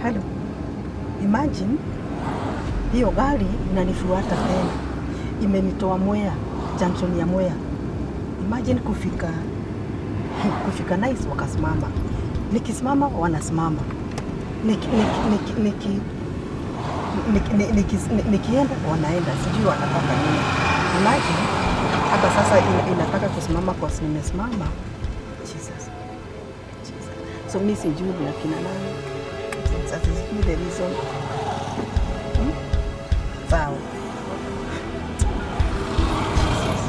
Hello. Imagine hiyo gari inanifuata tena. Imenitoa Mwea, junction ya Mwea. Imagine kufika Nice wakasimama. Nikisimama wanasimama. Nikienda wanaenda, sijui wanataka nini. Imagine hata sasa inataka kusimama kwa nimesimama. Jesus. Jesus. So mimi sijui ni akina nani. That is the reason. Sawa. Jesus.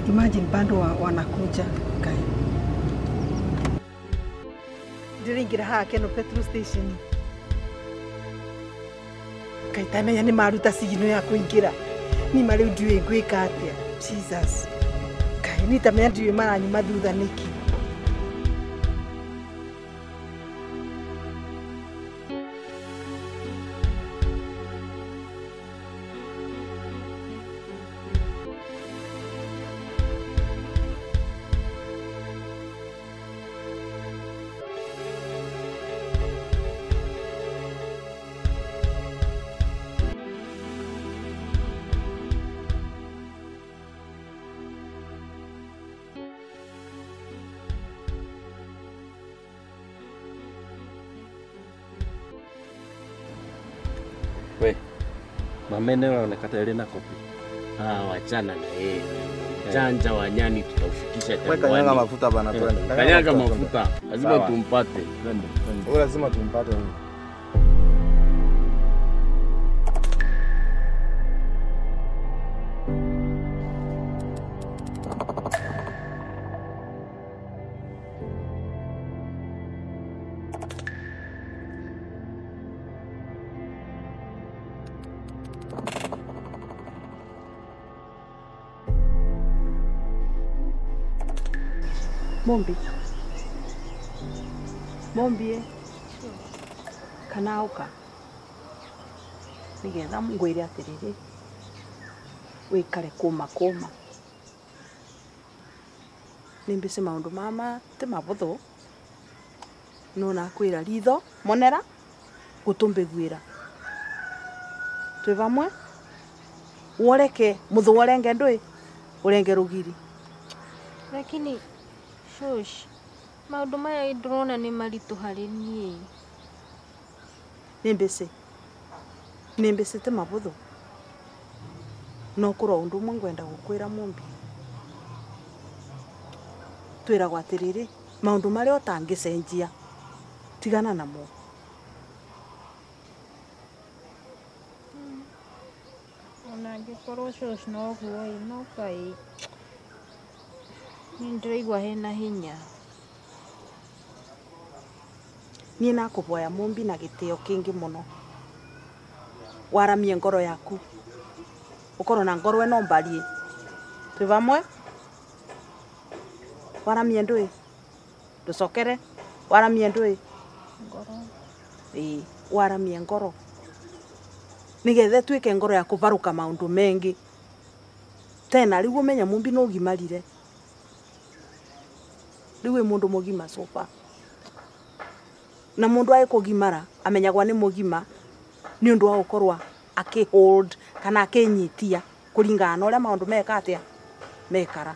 Imagine bado wanakuja kai. Ndiringira haha keno petrol station. Kai tamenya ni maruta sigino ya kuingira. Ni mari ndiwe ngwika atia. Jesus. Kai ni tamenya ndiwe maranyuma thutha niki. We, mamene wanaonekana ile na kopi. Ah, wachana na yeye. Janja wa nyani tutaufikisha jangwani. Wewe kanyaga mafuta bana, twende. Kanyaga mafuta. Lazima tumpate. Twende. Wewe lazima tumpate huyu. Mombi. Mombi kana uka nigetha ngwire atiriri wikare kuma kuma nimbice maundu mama ti mabuthu no nakwira ritho monera gutumbiguira twi vamwe woreke muthu worenge ndui urenge rugiri. Lakini shosh, maundu maya ndirona ni maritu hari nie. Nimbece ti mabuthu no kurwo undu umwe ngwenda gukwira mumbi twiragwo atiriri maundu maria utangicenjia tigana namo. Ona angikorwo shosh noguo ĩ no kai nindiraigua hena hinya. Nie nakuboya mumbi na gitio kingi muno waramie ngoro yaku ukorwo na ngoro eno mbarie twi vamwe waramie ndui nducokere waramie ndui ngoro ii waramie ngoro Nigetha ĩtuĩke ngoro ya kũvarũka maũndũ mengi. Tena rĩu ũmenya Mumbi no ũgimarire. Rĩu wĩ mũndũ mũgima sofa. Na mũndũ aĩ kũgimara amenyagwa nĩ mũgima nĩ ũndũ wa gũkorwa akĩ hold kana akĩnyitia kũringana na ũrĩa maũndũ meka atĩa mekara.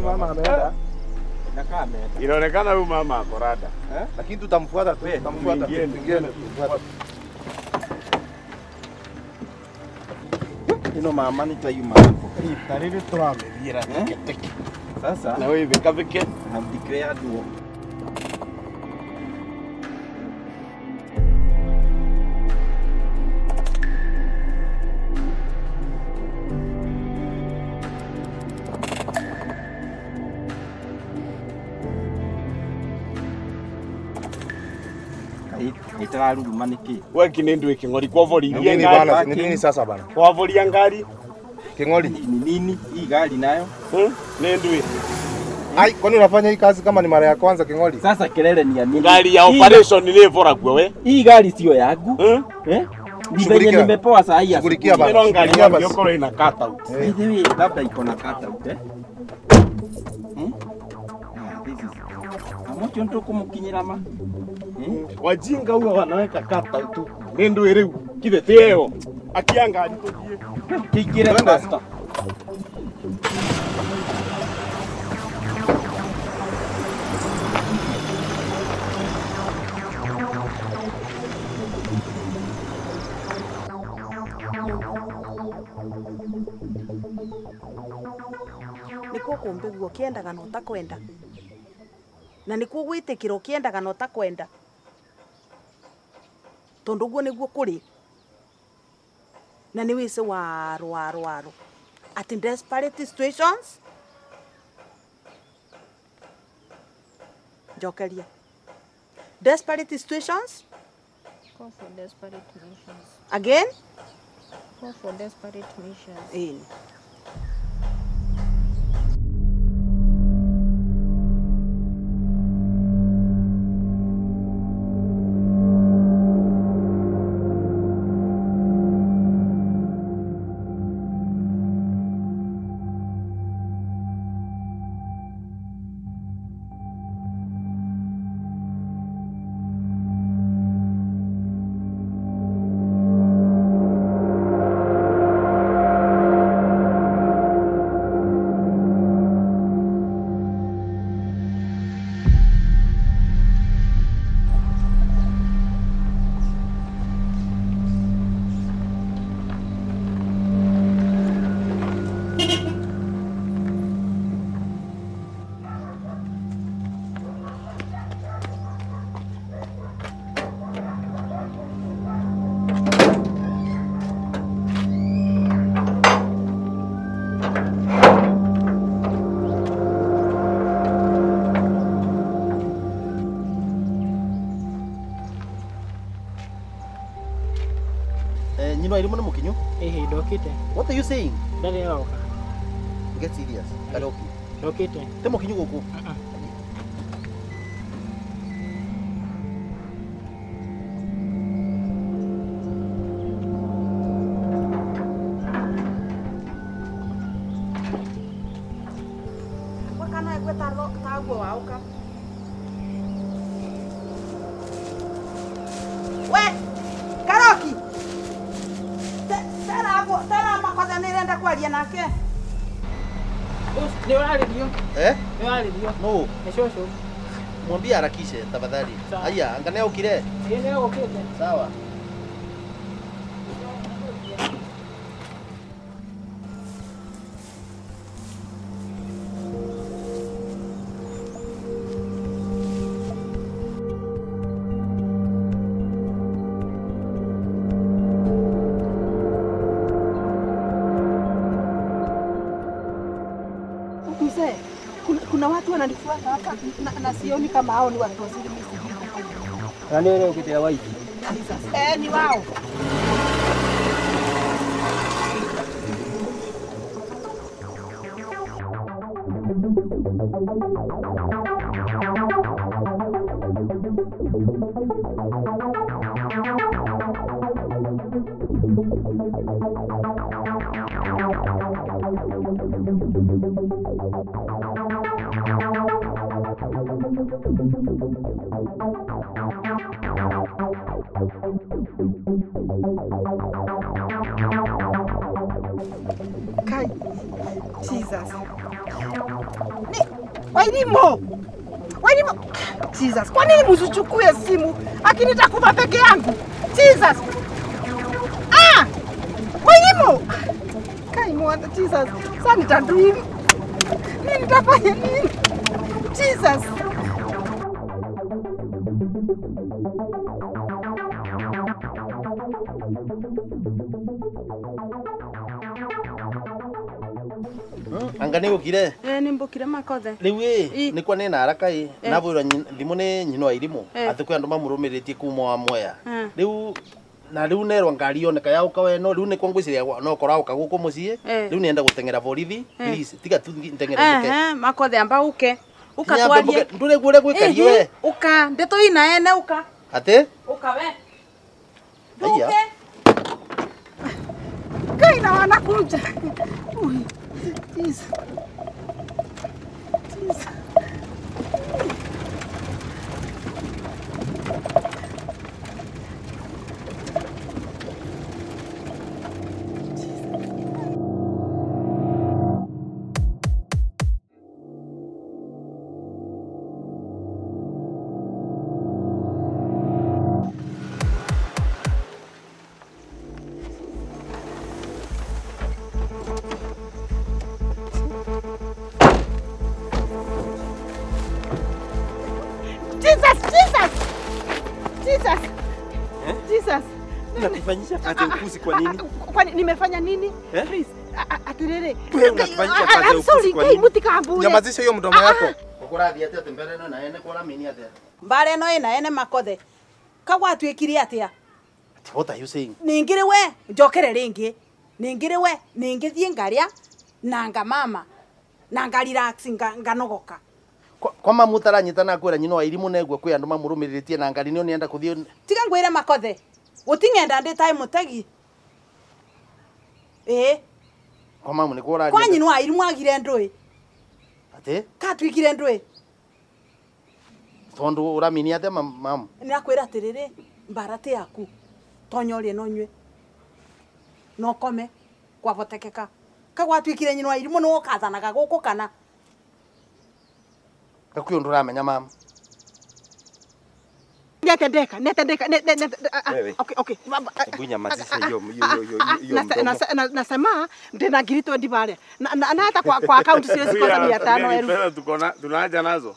Mama ameenda. Inaonekana huyu mama ako rada. Eh? Lakini tutamfuata tu, tutamfuata. Tuingieni tutamfuata. Ino mama ni tayuma. Tariri turamethira teke teke. Sasa na wewe vika vike. Have declared war. Itararuruma niki? We kinendu King'ori kwavoririe ngari. Bana, ni nini sasa bana? Kwavoria ngari. King'ori ni nini? Hii gari nayo? Nendwe. Ai, kwani unafanya hii kazi kama ni mara ya kwanza King'ori? Sasa kelele ni ya nini? Gari ya operation ni ivoragwe we. Hii gari sio yangu. Eh? Ni venye nimepoa saa hii. Shughulikia bana. Ino ngari yokoro ina cut out. By the way, labda iko na cut out eh? This is. Amocho ndo kumukinyira ma. Wajinga huwa wanaweka kata tu. Nendo ereu kithe teo. Akianga tuthie. Kingire faster. Nikuo kumbiguo kiendaga na utakwenda. Na nikuo gwitikira ukiendaga na utakwenda. Tondu guo niguo kuri na ni wise waro waro waro at in desperate situations njokeria desperate situations. Call for desperate measures. Again, call for desperate measures. In Nyino irimo mukinyu? Eh, ndokite. What are you saying? Ndari aroka. Get serious. Karoki. Ndokite. Te mukinyu guku. Wakana gweta taguo wauka. We, Karoki. Tera makosa nirenda kwaria nake. Ni warĩrio. Eh? Ni warĩrio. No. Ni shosho. Mwambie harakishe tafadhali. Aya, angalia ukire. Yeye okete. Sawa. Kuna watu wananifuata hapa na sioni kama hao ni watu wazuri mimi sijui. Nani wewe ukitea wapi? Jesus. Ni wao. Kai, Jesus. Wairimu. Wairimu. Jesus, kwa nini msichukue simu? Lakini nitakufa peke yangu. Jesus. Ah! Wairimu. Kai mwana Jesus. Sasa nitadu nini? Nini nitafanya nini? Jesus. Anga nä gå kire nä mbå kire makothe rä u ä nä kwa nä na haraka ä nabå rwa thimå nä nyina wa irimå atä kwä andå mamå rå mä rä tie kuma wa Mwea rä u na rä u nerwa ngari yoneka yauka we no rä u nä kwa ngwä no korauka gå kå må ciä rä u nä enda gå teng'era borithi please tiga tu nteng'ere mbuke makothe amba uke ukatwarie ndå rä guo å rä a gwä kari we uka ndä ina ene uka atä uka we nduke Kai na wanakuja. Jesus. Jesus. Unatufanyisha kazi ukuzi kwa nini? Kwani nimefanya nini? Please, atirere. Wewe unatufanyisha kazi ukuzi kwa nini? Nyamazisha hiyo mdomo yako. Ukurathi atia tembere no na ene kwa ramini atia. Mbare no ina ene makothe. Kagwatuikire atia? What are you saying? Ningire we, njokere ringi. Ningire we, ningithie ngaria na ngamama. Na nga relax nganogoka. Kwa mamu taranyitana kwira nyina wa irimu negwe kwi andu mamurumiritie na ngari nio nienda kuthie. Tiga ngwire makothe. Guting'enda ndi tai mutegi. Kwa mamu ni kwa kwa nyina wa irimu agire ndui. Ati? Katuikire ndui. Tondu uramini atia mamu? Nirakwira atiriri mbara ti yaku. Tonya urie no nyue. No kome kwavotekeka. Kagwatuikire nyina wa irimu no kathanaga guku kana. Gakuyo nduramenya mamu. Netendeka, netendeka, okay, okay. Hebu nyamazisha hiyo mdomo. Nasema ndina ngiri 20 pale. Na hata kwa account siwezi kosa 500,000. Pesa tuko na tunaja nazo.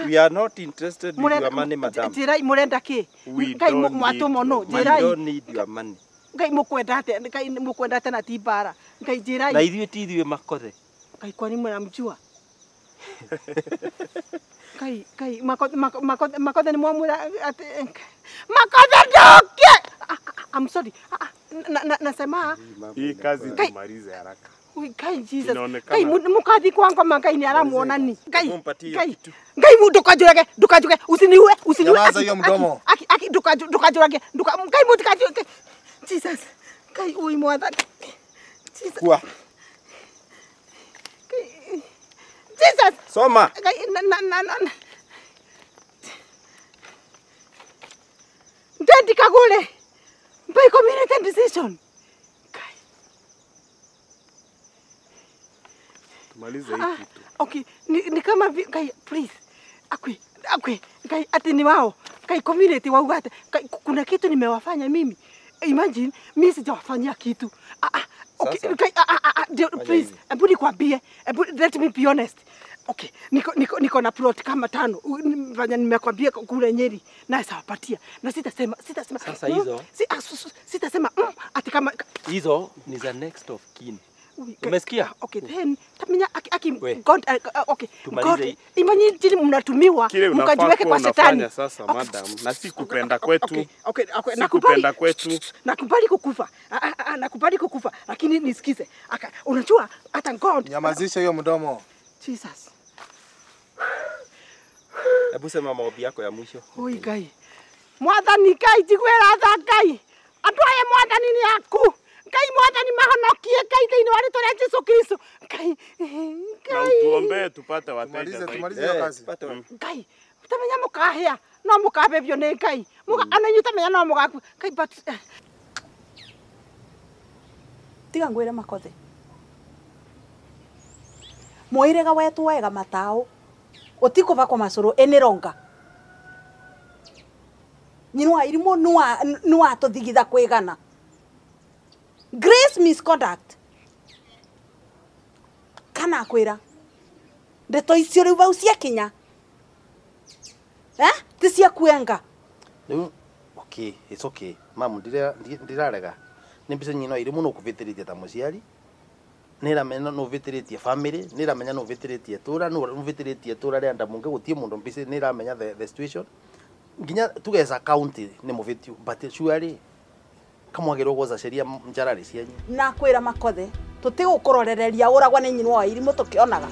We are not interested with your money, madam. Njira murenda ki? Ngai mwatumo no, njira. We don't need your money. Ngai mukwenda ate, ngai mukwenda ate na ti bara. Ngai njira. Na ithuĩ ti ithuĩ makothe. Ngai kwani mnamjua? Kai, kai, makothe ni mwamura ati makothe ndoke. I'm sorry. Nasema hii kazi tumalize haraka. Kai Jesus. Kai mukathi kwangu mangai ni aramuona ni. Kai, kai. Ngai ndukajurage, ndukajurage, usiniue, usiniue. Nyamaza hiyo mdomo. Aki aki ndukajurage, ngai mutikajurage. Jesus. Kai ui mwathani. Jesus. Kwa. Jesus. Soma. Na. Ndendi kagule. By community decision. Kai. Tumalize hii kitu. Okay, ni kama kai please. Akwe, akwe. Kai ati ni wao. Kai community wao ate. Kai kuna kitu nimewafanya mimi. Imagine mimi sijawafanyia kitu. Okay, kai please, hebu nikwambie. Hebu let me be honest. Okay, niko na plot kama 5. Fanya nimekwambia kule Nyeri na sawapatia. Na sitasema sasa hizo. Sitasema ati kama hizo ni za next of kin. Umesikia? Okay, then tamenya aki God okay. God imagine mnatumiwa mkajiweke kwa shetani. Sasa madam, na si kupenda kwetu. Okay, nakubali kwetu. Nakubali kukufa. Nakubali kukufa, lakini nisikize. Unajua hata God. Nyamazisha hiyo mdomo. Jesus. Hebu sema maombi yako ya mwisho. Oi Ngai. Mwathani Ngai njiguĩra tha Ngai. Andũ aya Mwathani nĩ aku. Ngai Mwathani mahonokie Ngai thĩinĩ wa rĩtwa rĩa Jesu Kristo. Ngai. Na utuombee tupate wateja. Tumalize hiyo kazi. Ngai. Utamenya mũkahĩa no mũkabebio nĩ Ngai. Ana inyuĩ utamenya no mũgakua. Ngai but tiga ngwĩre makothe. Mwĩrĩga wetu wega matao. Utiko kwa masoro eneronga. Nyinwa irimo nuwa tothigitha kwigana. Grace misconduct. Kana kwira. Ndeto icio riu bau ciakinya. Ti cia kuenga. Riu okay, it's okay. Mamu ndirarega. Ni mbica nyinwa irimo no kuvitiritie ta muciari. Niramenya no vitiritie family, niramenya no vitiritie tura, no vitiritie tura ria ndamunge gutie mundu mbica niramenya the situation. Nginya tugeza county ni muvitiu but surely kamwagirwo gwoca sheria njarari cianyu. Na kwira makothe tutigukurorereria uragwa ni nyinwa wa irimu tukionaga.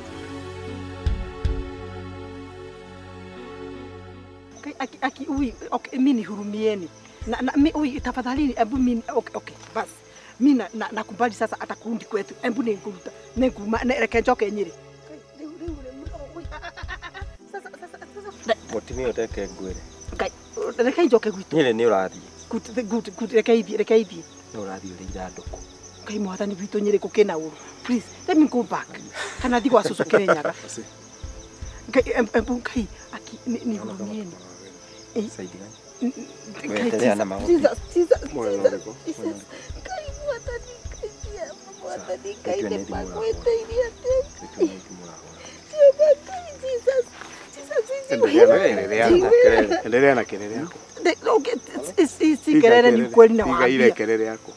Aki ui okay, mimi nihurumieni. Na mi ui tafadhali ebu mimi okay bas. Mimi nakubali sasa atakundi kwetu. Embu ninguruta. Ninguma reke njoke Nyeri. Sasa Mutimia uteke ngwire. Ngai reke njoke gwitu. Nyeri ni urathie. Good reke ithie. Ni urathie uri ithanduku. Ngai Mwathani witũ Nyeri gukina uru. Please let me go back. Kana thi gwa cucu Kirinyaga. Ngai embu Ngai aki nihurumieni. Saidi gani? Jesus. Ngai Mwathani Ngai Ngai nĩmakwĩtĩirie Jesus. Endelea na kelele yako. Si kelele ni ukweli na waambia. Piga ile kelele yako.